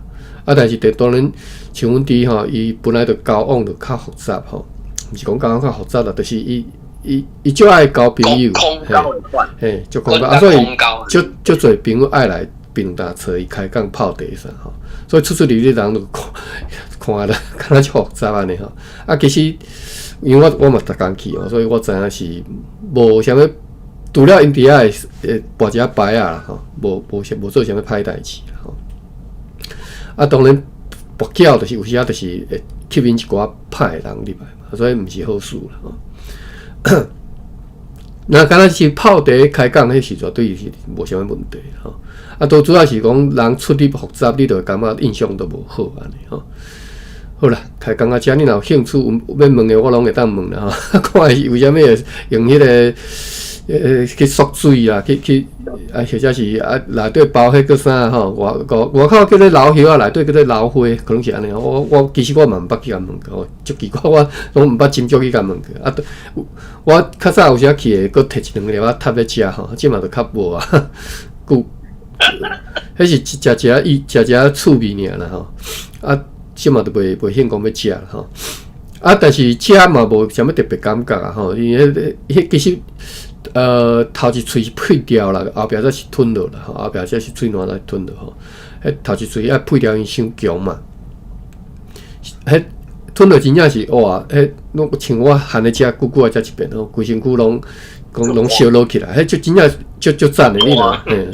啊，但是當然像阮弟吼，伊本來就交往就較複雜吼，毋是講交往較複雜啦，就是伊足愛交朋友，嘿，足空交啊，所以足足濟朋友愛來檳榔摊揣伊開講泡茶啥吼，所以出出入入人都看看咧，敢若足複雜按呢吼。啊，其實因為我嘛逐工去吼，所以我知影是無啥物。除了𪜶佇遐會跋一下牌仔啦吼，無做啥物歹代誌啦吼。啊，當然跋筊就是有時仔就是會吸引一寡歹的人入來嘛，所以毋是好事啦吼。那敢若是泡茶開講，彼是絕對是無啥物問題吼。啊，都主要是講人出入複雜，你就會感覺印象都無好按呢吼。好啦，開講到遮，你若有興趣有欲問的，我攏會當問啦吼。看伊為啥物會用彼个去縮水啊，去啊，或者是啊，內底包彼個啥吼？外口叫做老葉啊，內底叫做老花，可能是按呢。我其實我嘛毋捌去共問過，足奇怪，我攏毋捌斟酌去共問過。啊，我較早有時去會，閣提一兩粒仔塔咧食吼，這馬就較無啊。久，彼是食食伊食食趣味爾啦吼。啊，這馬就袂興講欲食吼。啊，但是食嘛無啥物特別感覺啊吼，因為彼其實。頭一喙是呸掉啦，後壁才是吞落啦，吼，後壁才是喙瀾來吞落吼。彼頭一喙愛呸掉，因傷強嘛。彼吞落真正是哇，彼攏像我含咧食，久久愛食一遍吼，規身軀攏講攏燒落起來，彼就真正足足讚的，你若嘿，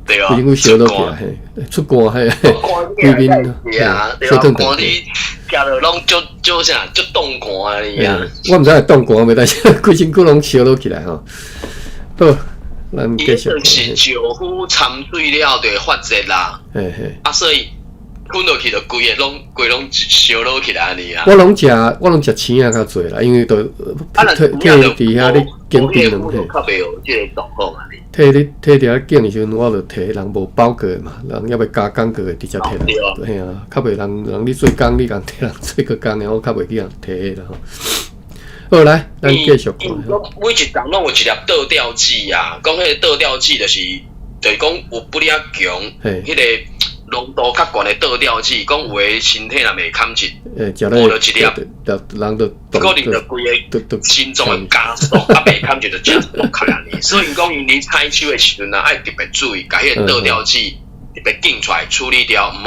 規身軀燒落起來，嘿，出汗嘿，規面嘿，燒燙燙。食落攏足足啥，足凍寒啊！我毋知會凍寒袂，但是規身軀攏燒落起來吼。好，咱繼續。是石斛摻水了就會發熱啦。嘿嘿。啊，所以吞落去就規个攏規攏燒落起來按呢啊。我攏食青仔較濟啦，因為都提提佇遐咧揀檳榔嘿。較袂有這个狀況按呢。提咧提佇遐揀的時陣，我就提人無包過的嘛，人猶未加工過的，直接提來。嘿啊，較袂人你做工，你共提人做過工的，我較袂去共提彼啦吼。好，來，咱繼續看。每一冬攏有一粒倒吊劑啊，講彼个倒吊劑就是講有不哩仔強，彼个濃度較懸的倒吊劑，講有的身體若袂堪得，無著一粒，人就可能就規个心臟會加速，啊袂堪得就加速開按呢。所以講𪜶佇採收的時陣啊，愛特別注意，共彼个倒吊劑特別揀出來處理掉，毋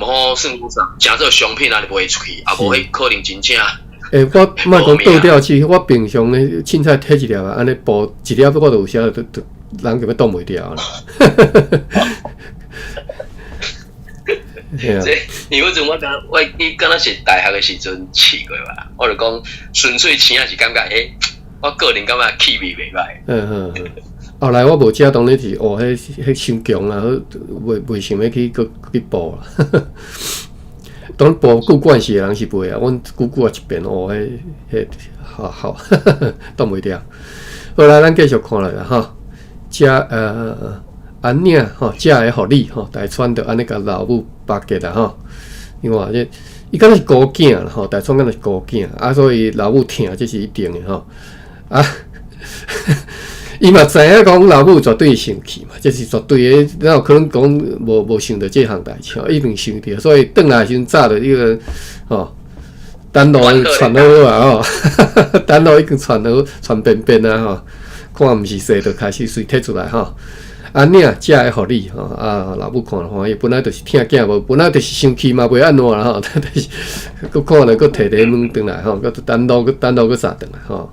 好算講啥，誠做商品啊，就賣出去，啊無彼可能真正。欸，我莫講倒吊劑，我平常咧凊彩提一粒啊，按呢補一粒，我就有時就人就欲擋袂牢啦。這因為彼陣我敢我伊敢若是大學的時陣試過吧，我就講純粹青仔是感覺欸，我個人感覺氣味袂歹。嗯嗯。後來我無食，當然是哦，彼彼傷強啊，袂想欲去閣去補啦。當補久慣勢的人是袂啊，阮久久啊一遍哦，彼彼好好擋袂牢。好啦，咱繼續看落來吼，遮按呢吼，才會予你吼，大川就按呢共老母巴結啦吼。因為這伊敢若是孤囝啦吼，大川敢若是孤囝啊，所以老母疼這是一定的吼。啊，伊嘛知影講老母絕對生氣嘛，這是絕對的，哪有可能講無想著這項代誌？一定想著，所以轉來時陣早就彼個吼，等路傳好啊吼，等路已經傳好傳便便啊吼，看毋是踅就開始隨提出來吼。按呢才會予你吼啊，老母看了歡喜，本來就是疼囝無，本來就是生氣嘛，袂按怎啦吼，就是閣看了閣提提物轉來吼，閣等路閣等路閣啥轉來吼，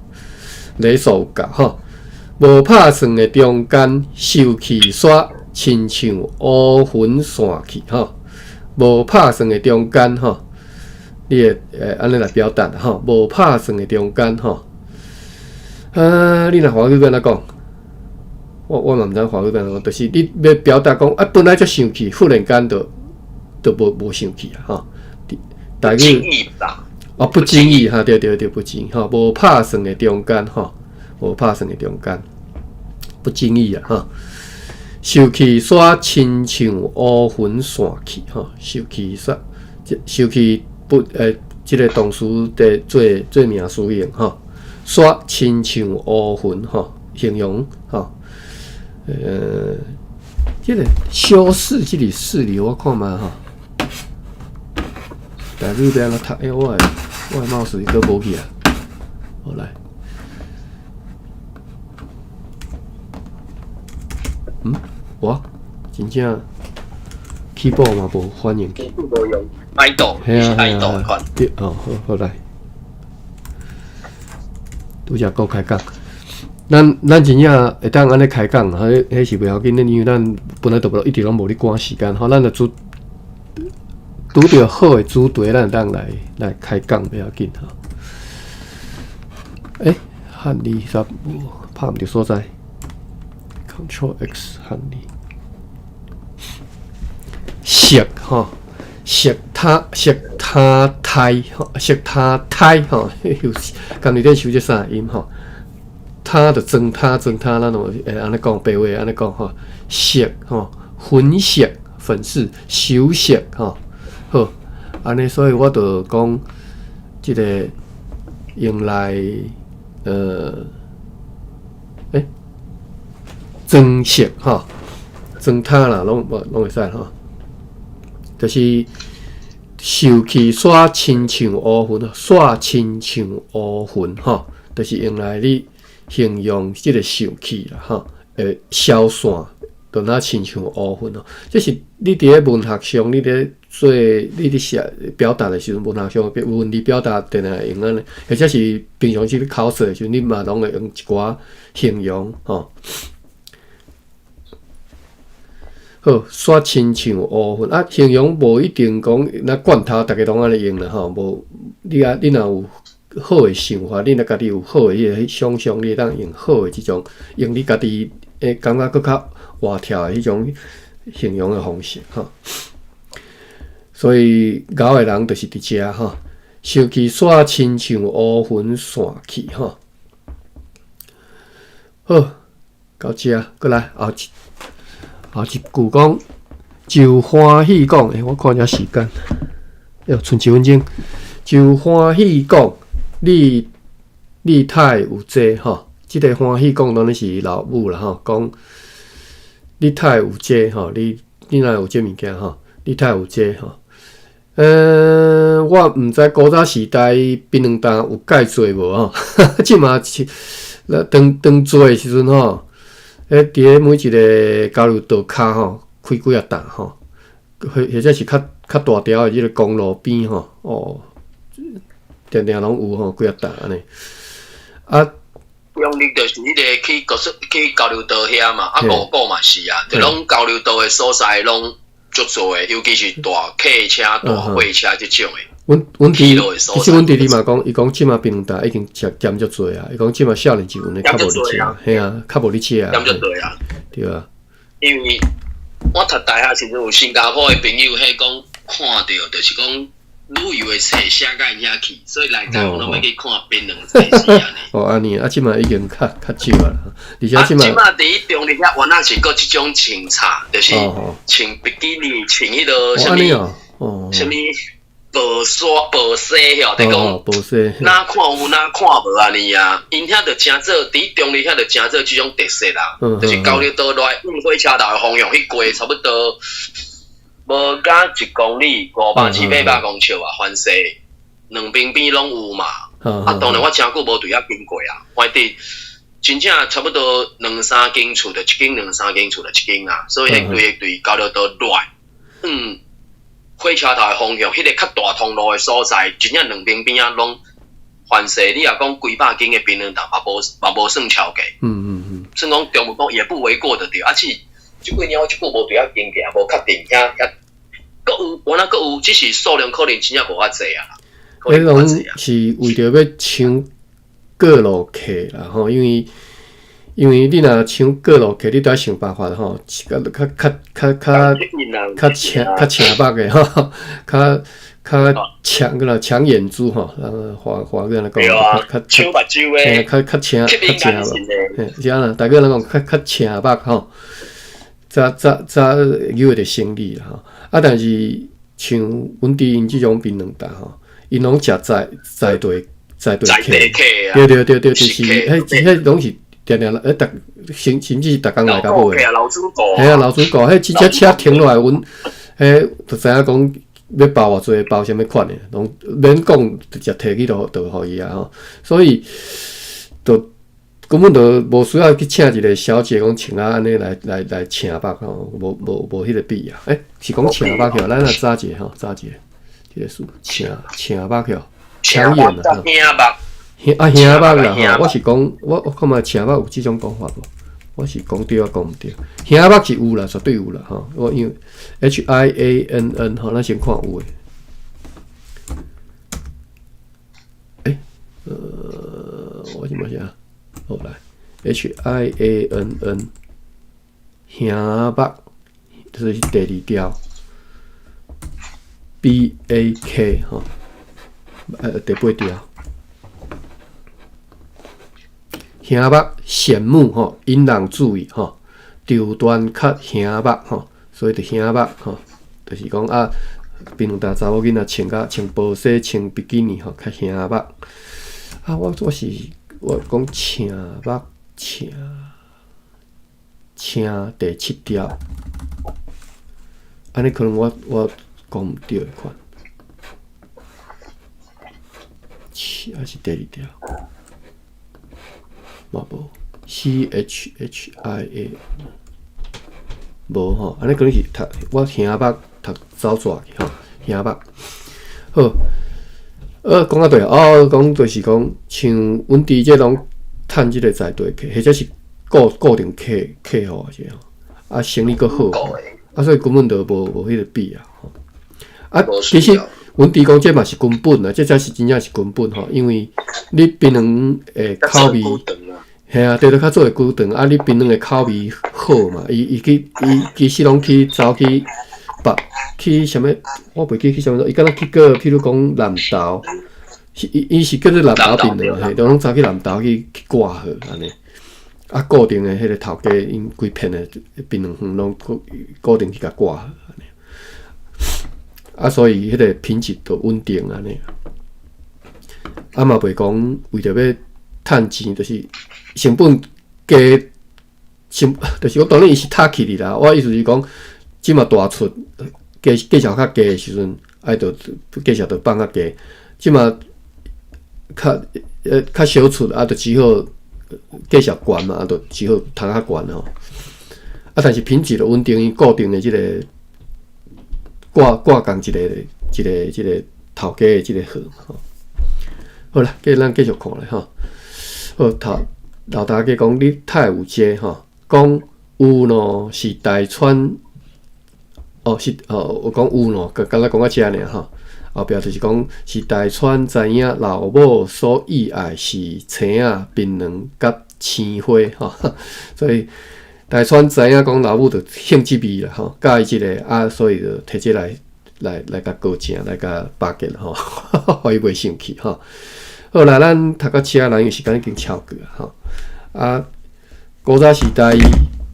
禮數有夠吼。無拍算的中間，受氣煞親像烏雲散去吼。無拍算的中間吼，你會按呢來表達吼。無拍算的中間吼，啊，你若華語欲按怎講？我嘛毋知華語欲按怎講，就是你欲表達講啊，本來足生氣，忽然間就無生氣啊吼。不經意吧？哦，不經意哈，對對對，不經意吼，無拍算的中間吼，無拍算的中間，不經意啊吼。受氣煞親像烏雲散去吼，受氣煞，受氣不這個動詞的做名詞用吼，煞親像烏雲吼，形容吼。這個修飾這個事理我看覓吼，台語欲按怎讀？欸，我的 mouse 閣無去啊，好來，嗯，我真正 keyboard 嘛無反應。無用，愛豆，愛豆款。對哦，好，好來，拄才閣開講。咱真正會當按呢開講，彼彼是袂要緊，因為咱本來就無一直攏無咧趕時間，吼，咱就拄拄著好的主題，咱會當來開講袂要緊吼。欸，漢字煞無拍毋著所在，Ctrl X 漢字，色吼，色他色他胎吼，色他胎吼，敢佇咧收這三個音吼。他就裝他裝他，咱就會按呢講白話按呢講吼，色吼，粉色粉飾修飾吼，好，按呢所以我就講這個用來裝飾吼，裝他啦，攏會使吼，就是受氣煞親像烏雲，煞親像烏雲吼，就是用來你形容這個受氣啦，吼，會消散，就若親像烏雲哦。這是你佇咧文學上，你佇做，你佇寫表達的時陣，文學上文字表達定定會用按呢，或者是平常時咧口說的時陣，你嘛攏會用一寡形容吼。好，煞親像烏雲啊，形容無一定講若罐頭，逐家攏按呢用啦吼，無你啊，你若有好的想法，你若家己有好的彼個想像，你會當用好的這種，用你家己會感覺閣較活跳的彼種形容的方式吼。所以𠢕的人就是佇遮吼，受氣煞親像烏雲散去吼。好，到遮，閣來後一句講，就歡喜講，欸，我看一下時間，喲，賰一分鐘，就歡喜講。你太有這吼，這個歡喜講當然是老母啦吼，講你太有這吼，你哪有這物件吼？你太有這吼？我毋知古早時代檳榔擔有蓋做無吼？這馬是當當做的時陣吼，佇咧每一個交流道跤吼，開幾仔擔吼，或者是較大條的這個公路邊吼，哦。定定攏有吼，幾仔擔按呢。啊，用力就是彼個去高速去交流道遐嘛，啊，五股嘛是啊，就攏交流道的所在攏足濟的，尤其是大客車、大貨車這種的。阮弟其實阮弟弟嘛講，伊講這馬檳榔脣已經食減足濟啊！伊講這馬少年時陣的較無咧食，嘿啊，較無咧食啊。減足濟啊！對啊。因為我讀大學時陣有新加坡的朋友，彼講看著就是講旅遊的冊寫甲𪜶遐去，所以來台灣攏欲去看檳榔菜市按呢。哦，按呢啊，這馬已經較較少啊。而且這馬這馬佇中壢遐原來是閣這種穿插，就是穿比基尼，穿彼个啥物，啥物。薄紗薄紗吼，就講哪看有哪看無按呢啊？𪜶遐就誠做，佇中壢遐就誠做這種特色啦，就是交流道內往火車頭的方向去過，差不多無甲一公里五百七八百公尺啊，番西兩邊邊攏有嘛。啊，當然我誠久無對遐經過啊，反正真正差不多兩三間厝就一間，兩三間厝就一間啊，所以彼規个對交流道內，嗯。火車頭的方向，彼个較大通路的所在，真正兩邊邊仔攏凡勢，你若講幾百間的檳榔店，嘛無嘛無算超過。算講中文講也不為過就對。啊，只是這幾年我這久無對遐經過，無確定遐遐，閣有，原來閣有，只是數量可能真正無遐濟啊。彼攏是為著欲搶過路客啦吼，因為你若搶過路客，你都愛想辦法吼，較較較較較較搶較搶目的吼，較較搶個啦，搶眼珠吼，華華語按呢講，較較搶目睭的，較較搶較搶目，嘿，是按呢，大家攏講較較搶目吼，才才才有會著生意啦吼。啊，但是像阮弟𪜶這種檳榔脣吼，𪜶攏食在在地在地客，對對對對，就是彼彼攏是。定定咧，逐甚甚至逐工來共買，嘿啊，老主顧，彼直接車停落來，阮彼就知影講欲包偌濟，包啥物款的，攏免講，直接提去就就予伊啊吼。所以，就根本就無需要去請一個小姐講穿啊按呢來來來請目吼，無無無彼個必要。欸，是講請目吼，咱來查一下吼，查一下，這個詞請請目吼，搶眼啊。啊，耳目啦吼！我是講，我我看覓請目有這種講法無？我是講對抑講毋對？耳目是有啦，絕對有啦吼！我因為 H I A N N 吼，咱先看有的。欸，我是欲寫？好來，H I A N N 耳目，這是第二條。B A K 吼，第八條。耳目羨慕吼，引人注意吼，長短較耳目吼，所以就耳目吼，就是講啊，檳榔脣查某囡仔穿甲穿薄紗穿比基尼吼，較耳目。啊，我我是我講請目請請第七條，按呢可能我我講毋對的款，還是第二條。嘛無，C H H I A，無吼，按呢可能是讀我耳目讀走煞去吼，耳目。好，講到對哦，講就是講，像阮佇這攏趁這個在地客，或者是固固定客客戶這樣，啊，生意閣好，啊，所以根本就無無彼個必要吼。啊，其實阮弟講這嘛是根本啊，這才是真正是根本吼，因為你檳榔的口味，嘿啊，對對，較做會久長啊，你檳榔的口味好嘛，伊伊去伊其實攏去走去別去啥物，我袂記去啥物，伊敢若去過，譬如講南投，是伊伊是叫做南投檳榔，嘿，都攏走去南投去去掛號按呢。啊，固定的彼個頭家，𪜶規片的檳榔園攏固固定去共掛號按呢。啊，所以彼個品質就穩定按呢。啊嘛袂講為著欲趁錢，就是成本低，成就是講當然伊是趁去哩啦。我意思是講，這馬大出價價錢較低的時陣，愛著價錢著放較低。這馬較較少出，啊，就只好價錢懸嘛，啊，就只好趁較懸吼。啊，但是品質就穩定，伊固定的這個掛掛仝一個一個這個頭家的這個號吼。好啦，繼咱繼續看咧吼。好，頭老大家講你太有這吼，講有喏是大川哦是哦，我講有喏，敢若講到遮爾吼。後壁就是講是大川知影老母所意愛是青仔、檳榔佮鮮花吼，所以大川知影講老母就興這味啦吼，佮意這个啊，所以就提這來來共高正，來共巴結吼，予伊袂生氣吼。好啦，咱讀到遮，咱因為時間已經超過吼。啊，古早時代欲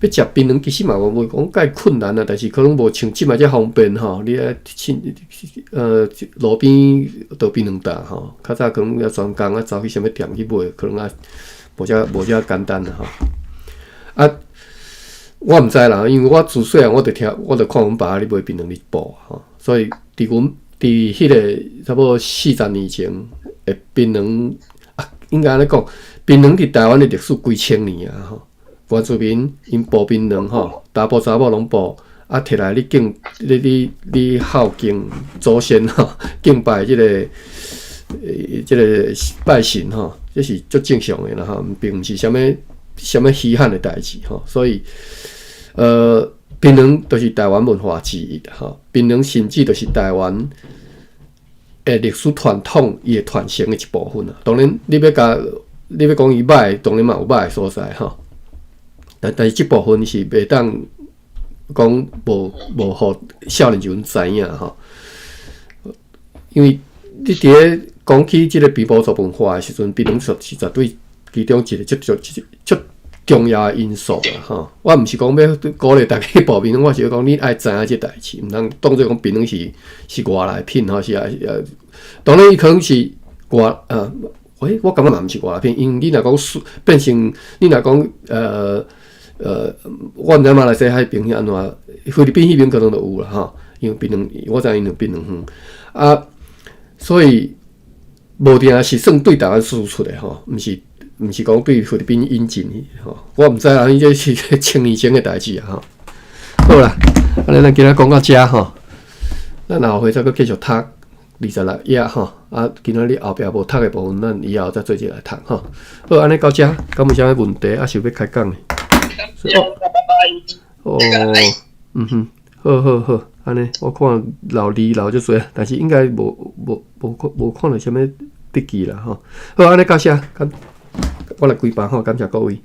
食檳榔，其實嘛無講介困難啊，但是可能無像這擺遮方便吼。你愛親路邊就檳榔擔吼，較早可能要專工啊，走去啥物店去買，可能啊無遮簡單啦吼。啊，我毋知啦，因為我自細漢我就聽，我就看阮爸咧賣檳榔咧剝吼，所以佇阮佇彼个差不多40年前的檳榔啊，應該按呢講，檳榔佇台灣的歷史幾千年啊吼。原住民𪜶剝檳榔吼，查埔查某攏剝，啊，摕來你敬你你你孝敬祖先吼，敬拜這個拜神吼，這是足正常的啦吼，並毋是啥物啥物稀罕的代誌吼。所以，檳榔就是台灣文化之一吼，檳榔甚至就是台灣的歷史傳統伊的傳承的一部分啊。當然，你欲講伊歹，當然嘛有歹的所在吼。但是這部分是袂當講無予少年時陣知影吼，因為你佇咧講起這個平埔族文化的時陣，檳榔是絕對其中一個足足足重要的因素啦吼。我毋是講欲鼓勵大家去剝檳榔，我是講你愛知影這代誌，毋通當做講檳榔是外來品吼，是啊是啊。當然伊可能是外欸，我感覺嘛毋是外來品，因為你若講變成你若講我毋知馬來西亞彼邊是按怎，菲律賓彼邊可能就有啦吼，因為檳榔，我知𪜶有檳榔園啊，所以無定是算對台灣輸出的吼，毋是講對菲律賓引進的吼，我毋知啊，伊這是千年前的代誌啊吼。好啦，按呢咱今仔講到遮吼，咱後回再閣繼續讀26頁吼，啊，今仔日後壁無讀的部分，咱以後再做伙來讀吼。好，按呢到遮，敢有啥物問題，抑是欲開講的？哦，哦，嗯哼，好好好，按呢，我看留字留足濟，但是應該無看著啥物筆記啦吼。好，按呢感謝，感我來歸班吼，感謝各位。